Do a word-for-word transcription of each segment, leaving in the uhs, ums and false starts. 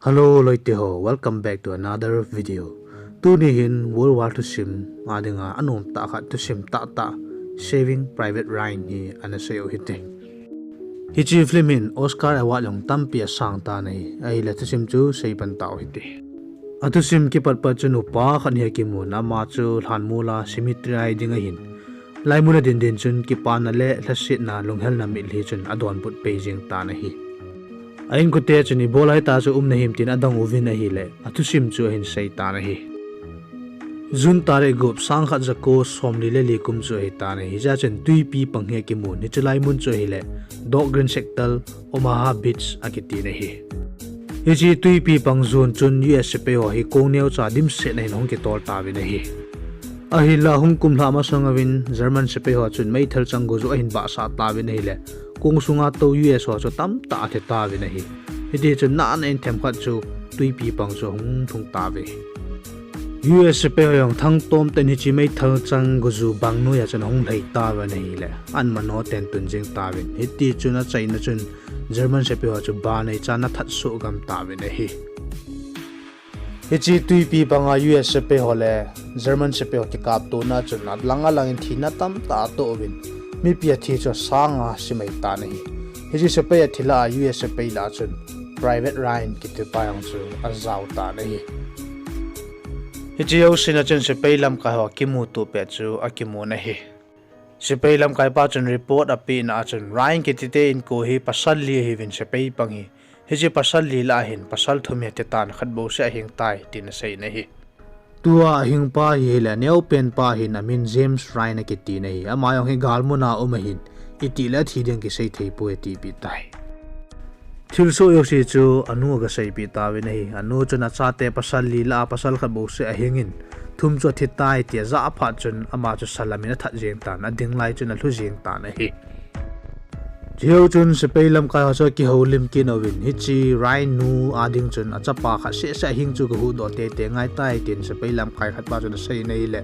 Hello loite ho, welcome back to another video. Tuni hin World War thusim a dinga anom tah khat thusim tahtah, Saving Private Ryan hi ana sei u hite. Hiche film hin Oscar Award jong tampi asang tan ahi, ahile thusim chu sei pan tau hite. Athusim kipat pat chun upa khat hi akimun, ama chu lhanmol a cemetery a ding ahin, laimun adin din chun kipana le lhasetna, lunghelna mitlhi chun adonbut pei jeng tan ahi. A inkote chun ibola hita chu um nahim tin adong uvin ahile, athusim chu ahin sei tan ahi. June tarik gup, sangkhat jako somli le li kum chu ahitan ahi. Hichea chun Tuipi pang hi akimun, hiche laimun chu ahile Dock Green Sector, Omaha Beach akitin ahi. Hiche Tuipi pang jon chun U S sepai ho hi kong neocha dimset nahin hung kitol tauvin ahi. Ahinla hung kumlhah masang uvin German sepai ho chun meithal chang go joh ahin vahsah tauvin ahile, kong sunga tou U S ho chu tamtah athi tauvin ahi. Hitichun nana in themkhat chu Tuipi pang chu ahung lhung tauve. U S sepai ho jong thangtom tah in hiche meithal chang go joh bang noiya chun ahung lhai tauvin ahile, amanoten tun jeng tauvin. Hitichun achaina chun German sepai ho chu banei chan athat soh gam tauvin ahi. Hiche Tuipi panga U S sepai ho le German sepai ho kikaptona chun alang alangin thina tamtah atoh uvin, mipi athi chu asanga simai tan ahi. Hiche sepai athi lah a U S sepai lah a chun Private Ryan kitipa jong chu ajao tan ahi. Hiche jousena chun sepai lamkai ho kimuto pet chu akimun ahi. Sepai lamkaipa chun report apehna a chun Ryan kitite inko hi pasal li ahiuvin sepai pang hi, hiche pasal li lah a hin pasal thum hi athitan, khat bouseh ahing tai tin aseiyin ahi. Tua ahingpa hi ahile aneopenpa hin amin James Ryan akitin ahi. Ama jong hi galmuna um ahin, itile athi ding kisei theipoi atipeh tai. Thilsoh jouse chu anu agaseipeh tauvin ahi. Anu chun achate pasal li lah a pasal khat bouseh ahingin, thum chu athitai tia ajah phat chun ama chu salamin athat jeng tan, ading lai chun alhu jeng tan ahi. Chujou chun sepai lamkai ho chu akihoulim kit uvin, hiche Ryan nu ading chun achapa khat sehseh ahing chu gahuhdoh teitei ngai tai tin sepai lamkai khatpa chun aseiyin ahile,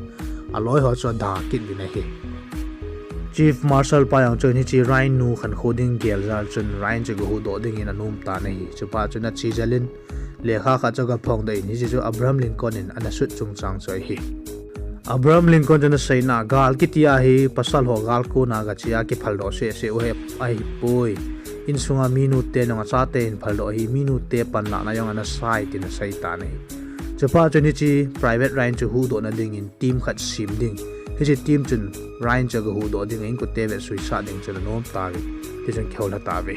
aloi ho chu ada kit uvin ahi. Chief Marshal pa jong chun hiche Ryan nu khankho ding gel jal chun Ryan chu gahuhdoh dingin anom tan ahi. Chuphat chun ache jelin lekha khat chu agaphongdoh in, hiche chu Abraham Lincoln in ana sut chungchang chu ahi. Abraham Lincoln chun aseina, gal kiti a hi pasal ho gal kona gache a kiphaldoh sehseh u ahipoi. Insunga minute jong achate in phaldoh ahi, minute panlahna jong ana sai tin asei tan ahi. Chuphat chun hiche Private Ryan chu huhdohna dingin team khat sem ding, hiche team chun Ryan chu agahuhdoh ding, a inkote vetsui sah ding chun anom tauve. Tichun kihoulha tauve.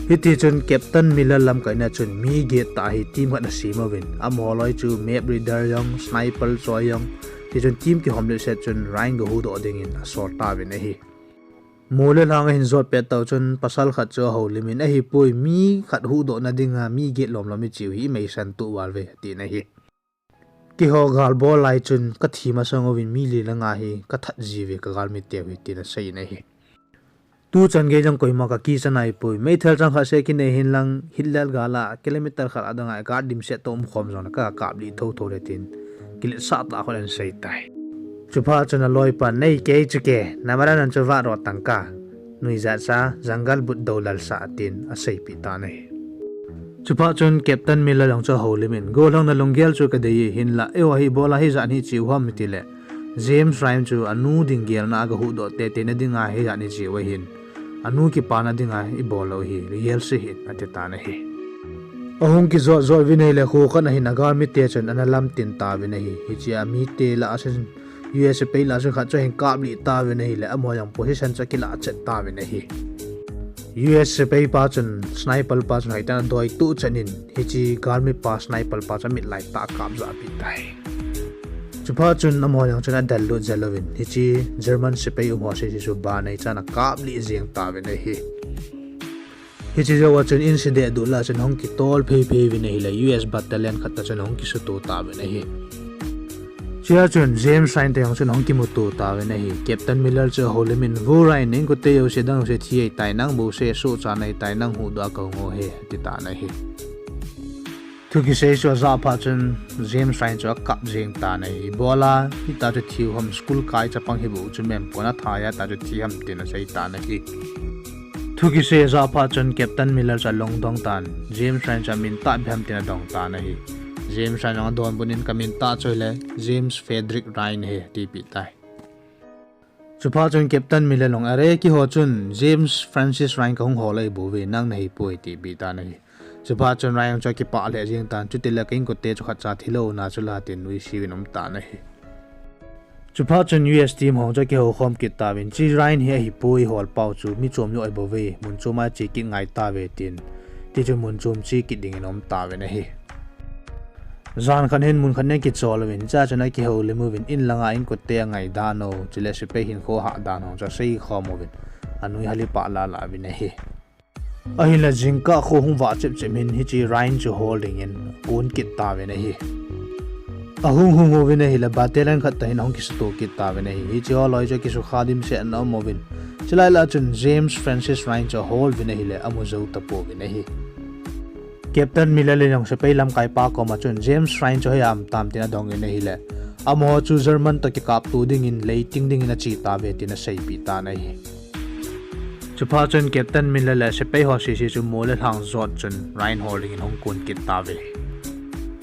Hitichun Captain Miller lamkaina chun mi get tah hi team khat asem uvin, amaho loi chu map reader jong, sniper choi jong, tichun team kihom lheh set chun Ryan gahuhdoh dingin asol tauvin ahi. Mol le lhang ahin jot pet tau chun pasal khat chu ahoulimin, ahipoi, mi khat huhdohna dinga mi get lomlom icheu hi imeisan tuh val uve atin ahi. Keiho gal bol lai chun kathi masang uvin mi li le nga hi kathat jiuve kagalmiteu hi tin aseiyin ahi. Tuchan gei jong koima kakichat naipoi. Meithal chang khat seh kinei hinlang Hitler gal a kilometer khat adanga guard dimset toh umkhom jongle kakaplih thouthou le tin kiletsah tah khun asei tai. Chuphat chun aloipan, nei kei chu ke, namaran chu varoh tangka, nuijat sa, jungle but doulal sa tin aseipeh tan ahi. Chuphat chun Captain Miller jong chu ahoulimin, gollhang nalunggel chu kadei e, hinlah eiho hi ibola hijat hi icheu ham itile, James Ryan chu anu ding gelna a gahuhdoh teiteina dinga hijat hi icheu ahin, anu kipana dinga ibol u hi gelse hih in atitan ahi. Ahung kijot jot uvin ahile kho khat ahin agalmite chun ana lamtin tauvin ahi. Hichea mite lah a chun U S sepai lah a chun khat chu ahin kaplih tauvin ahile amaho jong position chu akilah chet tauvin ahi. U S sepai pa chun sniper pa chun hoitah in adoi tuchan in hiche galmi pa sniper pa chu amit laitah akap jahpeh tai. Chuphat chun amaho jong chun adallut jel uvin hiche German sepai umho sese chu banei chan akaplih jeng tauvin ahi. Hiche jouva chun incident duh lah a chun hung kitol pheiphei uvin ahile U S battalion khat toh chun hung kisuto tauvin ahi. Chea chun James Ryan te jong chun hung kimuto tauvin ahi. Captain Miller chu ahoulimin, Vo Ryan, na inkote jouse dang jouse thi ahitai, nang bouseh sohcha nahitai, nang huhdoh a kahung o hi, atitan ahi. Thu kisei chu ajah phat chun James Ryan chu akap jeng tan ahi. Ibola hitah chu thiu ham, school kai chapang hibou chu mem, koin athai a tah chu thi ham tin asei tan ahi. Thu kisei ajah phat chun Captain Miller chu alungdong tan, James Ryan chu amin tah ipi ham tin adong tan ahi. James Ryan jong adonbut in, kamin tah chu ahile James Frederick Ryan ahi, atipeh tai. Chuphat chun Captain Miller in jong, are, keiho chun James Francis Ryan kahung hol ahibouve, nang nahipoi, atipeh tan ahi. Chuphat chun Ryan chu akipah lheh jeng tan, chutile ka inkote chu khatcha thilouna chu la tin nuisat in um tan ahi. Chuphat chun U S team ho jong akihoukhom kit tauvin, hiche Ryan hi ahipoi, holpau chu mi chom joh ahibouve, mun chom a che kit ngai tauve, tin. Tichun mun chom che kit dingin aum tauvin ahi. Jan khat hin mun khat nin akichol uvin, hichea chun akihoulim uvin, in langa inkote angai dan u, chule sepai hinkho hah dan u chu aseikhom uvin, anui hal ipah lala uvin ahi. Ahinla jingkah kho hung vah chepchep hin hiche Ryan chu hol dingin akon kit tauvin ahi. Ahung hung uvin ahile battalion khat tah hin ahung kisuto kit tauvin ahi. Hiche ho loi chu kisukha dimset in aum uvin, chulai lah a chun James Francis Ryan chu ahol uvin ahile amu jou tapouvin ahi. Captain Miller in jong sepai lamkaipa koma chun James Ryan chu hoiya um tam tin adongin ahile, amaho chu German toh kikapto dingin leiting dingin ache tauve tin aseipeh tan ahi. Chuphat chun Captain Miller le sepai ho sese chu mol le lhang jot chun Ryan hol dingin ahung kon kit tauve.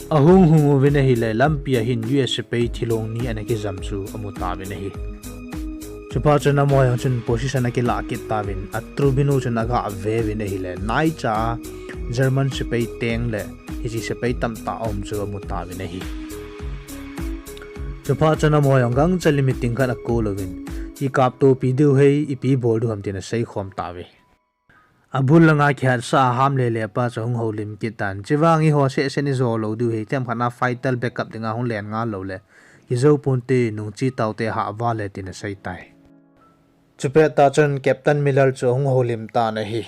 Ahung hung uvin ahile, lampia hin U S sepai thilong ni ana kijam chu amu tauvin ahi. Chuphat chun amaho jong chun position akilah kit tauvin, atrubin u chun agah veuvin ahile, naicha a German sepai tank le hiche sepai tamtah aum chu amu tauvin ahi. Chuphat chun amaho jong gangchel in meeting khat akol uvin, ikaptopi diu ahi, ipi bol diu ham tin aseikhom tauve. Abul langa kihatsah a ham lele pa chu ahung houlim kit tan, chuvang eiho sehseh in ijo lou diu ahi, themkhat a fighter backup dinga hung len ngal loule kijou ponte, nungche taute, hah val e, tin asei tai. Chupet tah chun Captain Miller chu ahung houlim tan ahi.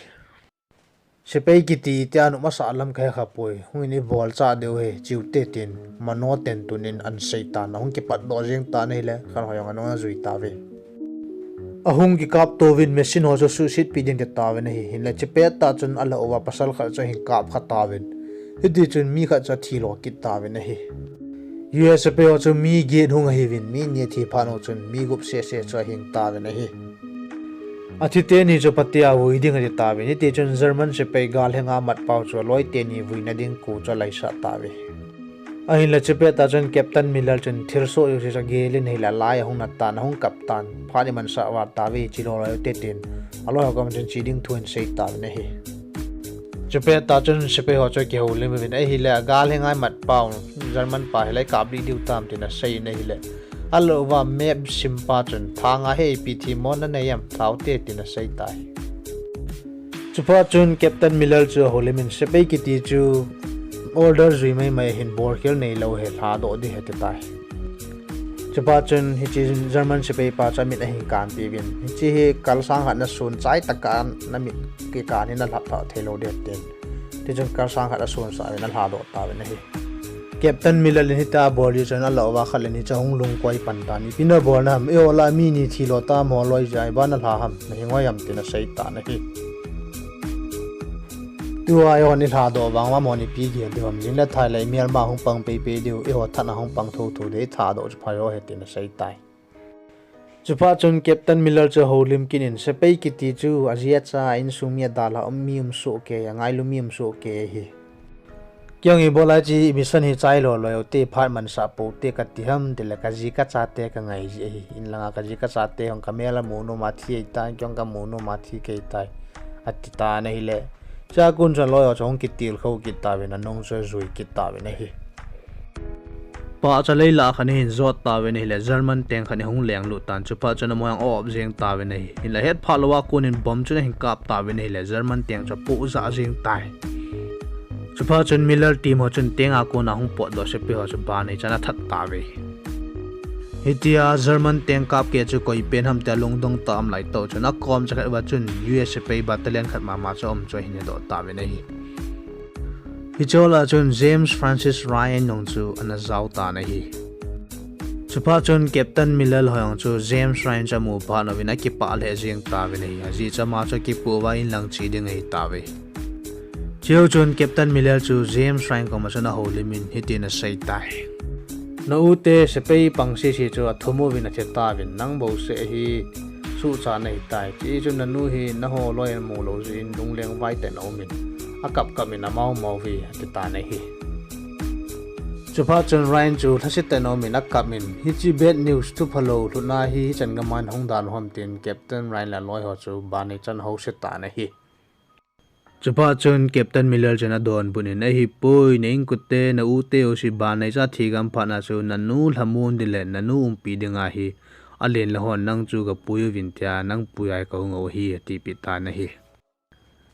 Sepai kiti tia nopmasah lam kahe khapoi, hung in ibolchah diu ahi, cheute, tin mano tentun in asei tan, ahung kipatdoh jeng tan ahile, khat ho jong anung ajui tauve. Ahung kikaptouvin, machine ho chu suhsetpi ding ati tauvin ahi. Hinla chupet tah chun alah uva pasal khat chu ahin kapkha tauvin, hitichun mi khat chu athilo kit tauvin ahi. U S sepai ho chu mi get hung ahiuvin, mi ni athi phat u chun mi gup sehseh chu ahing tauvin ahi. Athite ni chu phatea vui ding ati tauvin, hitichun German sepai gal henga matpau chu aloite ni vuina ding ko chu alaisah tauve. Ahinla chupet tah chun Captain Miller chun thilsoh jouse chu agel in ahile, alai ahung nat tan, ahung kap tan, phat imansah val tauve, che lou lou hite, tin aloi ho koma chun che ding thu ahin sei tauvin ahi. Chupet tah chun sepai ho chu akihoulim uvin ahile, agal henga matpau German pa hi lai kaplih diu tam tin asei in ahile, alah uva map simpa chun, thanga hi ipi themmo nanei em, thaute, tin asei tai. Chuphat chun Captain Miller chu ahoulim in, sepai kiti chu order jui maimai ahin, bolkhel neilou ahi, lhadoh ding ahi ati tai. Chuphat chun hiche German sepai pa chu amit ahin kanpeh uvin, hiche hi kalsang khat nason chai tah a namit kikan hi nalhap lhah theilou ding atin, tichun kalsang khat asonsah uvin alhadoh tauvin ahi. Captain Miller in hitia abol jeh chun alah uva khat le ni chu ahung lungkoi pan tan, ipi nabolna ham, eiho lah a mi ni thilo tam, amaho loi jeh a ipi nalha ham, nahi ngoi ham, tin asei tan ahi. Tua eihon ilhadoh vang uva amahon ipi gel diu ham, jing le thai le imelma hung pang peipei diu, eiho thahatna hung pang thouthou ding, ilhadoh chu pha joh ahi, tin asei tai. Chuphat chun Captain Miller chu ahoulim kit in, sepai kiti chu aji acha, insung mi adalhah mi um sohkei, angailu mi um sohkei ahi. Kei jong ibol a hiche mission hi chai lou lou u te, phat mansah pou te kati ham tile, kaji kachate kangai ji ahi. In langa kaji kachate jong kamel a mu nom a thi ahitai, kei jong kamu nom a thi kei tai, ati tan ahile, chua kon chun aloi ho chu ahung kitilkhou kit tauvin, anung chu ajui kit tauvin ahi. Pahcha lei lah khat ahin jot tauvin ahile, German tank khat ahung lenglut tan, chuphat chun amaho jong a-op jeng tauvin ahi. Hinla hetphah louva konin bomb chu ahin kap tauvin ahile, German tank chu apoh jah jeng tai. Chuphat chun Miller team ho chun tank a kona hung potdoh sepai ho chu banei chan athat tauve. Hitia German tank kap keh chu koi pen ham tia lungdong tah a um laitah chun, akom chakhat uva chun U S sepai battalion khat mama chu aum chu ahin hedoh tauvin ahi. Hiche lah a chun James Francis Ryan jong chu ana jao tan ahi. Chuphat chun Captain Miller ho jong chu James Ryan chu amu phat uvin akipah lheh jeng tauvin ahi. Ajeh chu ama chu akipuh uva in lang che ding ahitauve. Chujou chun Captain Miller chu James Ryan koma chun ahoulim in hitin asei tai. Na u te sepai pang sese chu athum uvin athi tauvin, nang bouseh hi suhcha nahitai. Hiche chun nanu hi naho loi in mu lou jeh in lungleng vai tah in aumin, akap kap in amau mau ve ati tan ahi. Chuphat chun Ryan chu lhasetah in aumin akap in, hiche bad news thuphalou lhutna hi hichan gam a hung dalhah ham tin Captain Ryan le aloi ho chu banei chan ahouset tan ahi. Chuphat chun Captain Miller chun adonbut in, ahipoi, na inkote, na ute jouse banei cha thigam phatna chu nanu lhamon ding le nanu umpi dinga hi alen le hon nang chu gapui uvin tia nang pui a hi kahung u ahi atipeh tan ahi.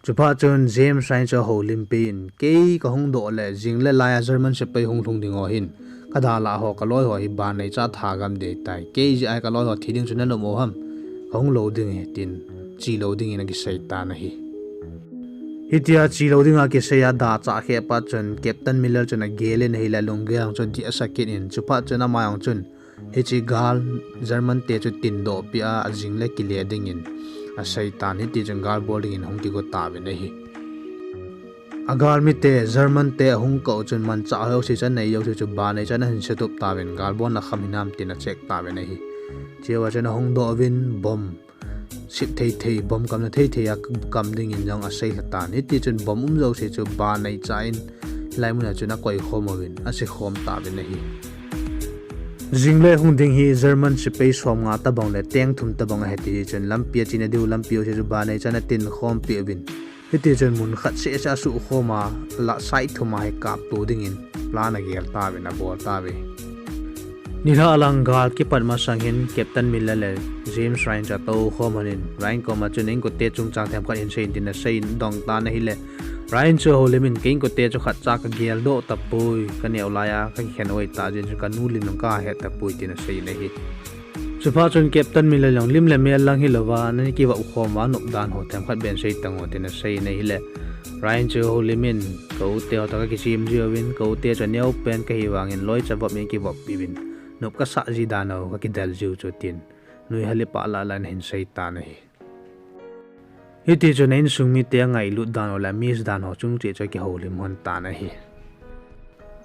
Chuphat chun James Ryan chu ahoulimpeh in, kei kahung doh le jing le lai a German sepai hung lhung ding ho hin kadalhah ho kaloi ho hi banei cha thagam ding ahitai. Kei jeh a hi kaloi ho thi ding chu nanop u ham? Kahung lou ding ahi tin, che lou dingin akisei tan ahi. Hitia che lou dinga akisei a adalhah kheh phat chun Captain Miller chun agel in ahile alunggel jong chu adih asah kit in, chuphat chun ama jong chun hiche gal German te chu tindoh peh a, ajing le kile dingin asei tan, hitichun gal bol dingin ahung kigo tauvin ahi. Agalmite German te ahung kah u chun manchah ho jouse chu anei jouse chu banei chan ahin setup tauvin, gal bolna kham hinam tin acheck tauvin ahi. Chua chun ahung doh uvin bomb sep thei thei, bomb kamna thei thei a kam dingin jong aseilha tan. Hitichun bomb um jouse chu banei cha in hilai muna chun akoikhom uvin, asekhom tauvin ahi. Jing le hung ding hi German sepai somnga tobang le tank thum tobang ahi tihi chun lampi achena diu lampi jouse chu banei chan atinkhom peh uvin, hitichun mun khat seh seh asuhkhom a, la side thum a hi kapto dingin plan agel tauvin abol tauve. Nilhah lang gal kipat masang hin Captain Miller le James Ryan chu atoukhom lhonin, Ryan koma chun, inkote chungchang themkhat hin seiyin tin aseiyin adong tan ahile, Ryan chu ahoulimin, kei inkote chu khatcha kageldoh tapoi, kaneo laiya kakikhen oi tah jeh in chu kanu lim jong kahet tapoi tin aseiyin ahi. Chuphat chun Captain Miller jong lim le mel lang hilouva, nani kivop khom uva nop dan ho themkhat beh in sei tango tin aseiyin ahile, Ryan chu ahoulimin, ka ute ho toh kakichem jiuvin, ka ute chu aneopen kahi vangin loicha vop in kivoppi uvin, nop kasah ji dan u kakidel jiu chu tin, nuihal le pah lah lah in ahin sei tan ahi. Hitichun a insung mite angailut dan u le miss dan ho chung cheh chu akihoulim lhon tan ahi.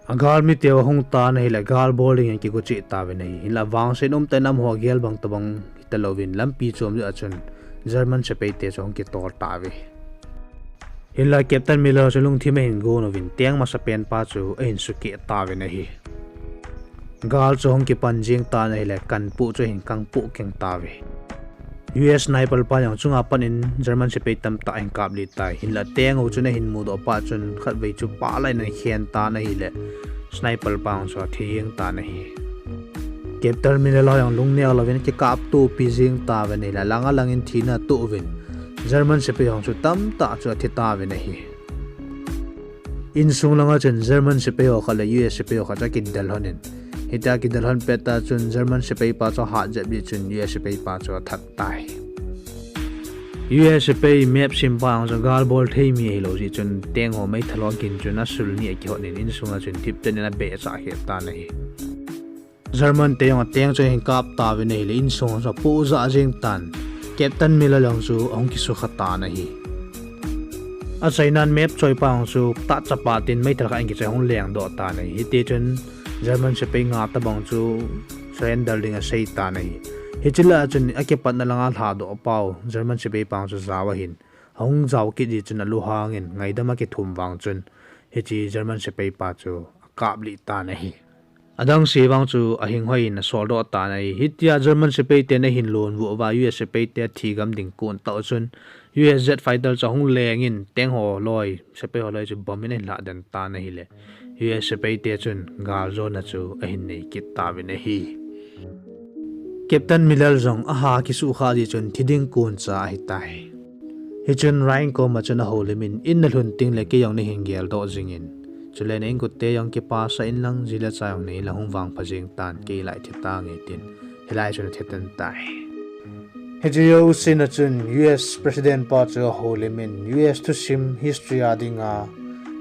Agalmite ahung tan ahile gal bol dingin kigo cheh tauvin ahi. Hinla vangset umtah in amaho agel bang tobang hitalouvin lampi chom jeh a chun German sepai te chu ahung kitol tauve. Hinla Captain Miller chu lungthim ahin gon uvin tank masapen pa chu ahin sukeh tauvin ahi. Gal chu ahung kipan jeng tan ahile kanpoh chu ahin kangpoh keng tauve. U S sniper pa jong chunga pat in German sepai tamtah ahin kaplih tai. Hinla tank u chun ahin mudoh phat chun khatvei chu pah lah in ahin khen tan ahile sniper pa jong chu athi jeng tan ahi. Captain Miller ho jong lungneo louvin akikaptopi jeng tauvin ahile alang alang in thina atoh uvin German sepai jong chu tamtah chu athi tauvin ahi. Insung langa chun German sepai ho khat le U S sepai ho khat chu akidel lhonin, hitia akidel lhon pet a chun German sepai pa chu ahat jep jeh chun U S sepai pa chu athat tai. U S sepai map sim pa jong chu gal bol thei mi ahilou jeh chun tank ho meithal ho gin chun asul ni akihot in insunga chun thipchet in abehchah kheh tan ahi. German te jong a tank chu ahin kap tauvin ahile insung jong chu apoh jah jeng tan. Captain Miller jong chu ahung kisukha tan ahi. Achainan map choipa jong chu tahchapa tin meithal khat in kichoi ahung lengdoh tan ahi. Hitichun German sepai nga tobang chu surrender ding asei tan ahi. Hiche lah a chun akipatna langa lhadoh pau German sepai pa jong chu jao ahin, ahung jao kit jeh chun alunghangin ngaidam akithum vang chun hiche German sepai pa chu akaplih tan ahi. Adangse vang chu ahing hoi in asoldoh tan ahi. Hitia German sepai ten ahin lonvuh uva U S sepai te athigam ding kon tah u chun U S jet fighter chu ahung lengin tank ho loi, sepai ho loi chu bomb in ahin lhahden tan ahile U S sepai te chun galjona chu ahin nei kit tauvin ahi. Captain Miller jong aha kisuhkhah jeh chun thi ding koncha ahitai. Hichun Ryan koma chun ahoulimin, in nalhun tengle kei jong neihin geldoh jingin, chule na inkote jong kipasah inlang, ji le cha jong nei inlang, hung vangpha jeng tan, kei la ithi tange tin, hilai chun athi tan tai. Hiche jousena chun U S President pa chu ahoulimin, U S thusim history a dinga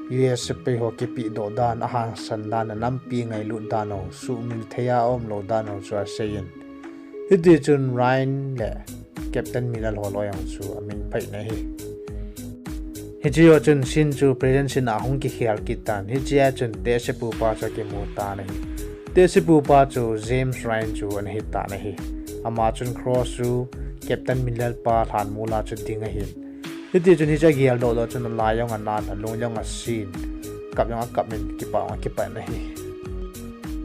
U S sepai ho kipehdoh dan, ahangsan dan, anampi ngailut dan ho, suhmil thei a aumlou dan ho chu aseiyin, hitichun Ryan le Captain Miller ho loi jong chu amin phaina ahi. Hiche ho chun scene chu present scene a hung kikhel kit tan, hichea chun tehsepu pa chu akimu tan ahi. Tehsepu pa chu James Ryan chu ana hitan ahi. Ama chun cross chu Captain Miller pa lhanmol a chu ding ahin. Hiti chun hiche ageldoh doh chun alai jong anan, alung jong asin, kap jong akap in, kipa jong akipan ahi.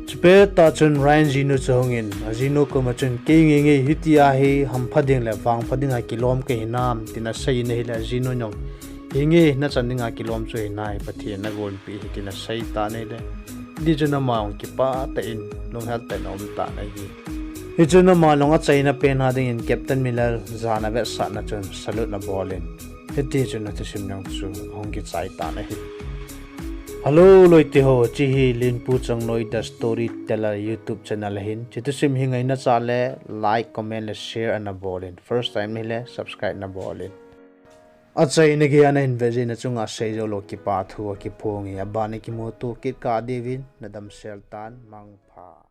Chupet tah chun Ryan jinu chu ahungin, ajinu koma chun, kei nge nge hitia hi hampha ding le vangpha dinga kilom kahi nam, tin aseiyin ahile, ajinu jong, hi nge nachan dinga kilom chu hinai, Pathen in nagonpeh ahi, tin aseitan ahile, hiti chun ama jong kipah tah in, lunghel tah in aumtan ahi. Hichun ama jong achaina pen a dingin Captain Miller jan avetsahna chun salute abolin, hiti chun athusim jong chu ahung kichai tan ahi. Hello loiteho, hiche hi Lenpu Changnoi The Storyteller YouTube channel ahin. Hiche thusim hi ngaina chah le like, comment le share ana bolin. First time nahile subscribe nabolin. Achaina geiya nahin vet jeh in nachunga seijoulou kipathu akiphongin. Aban a kimuto kit kah diuvin nadamsel tan, mangpha.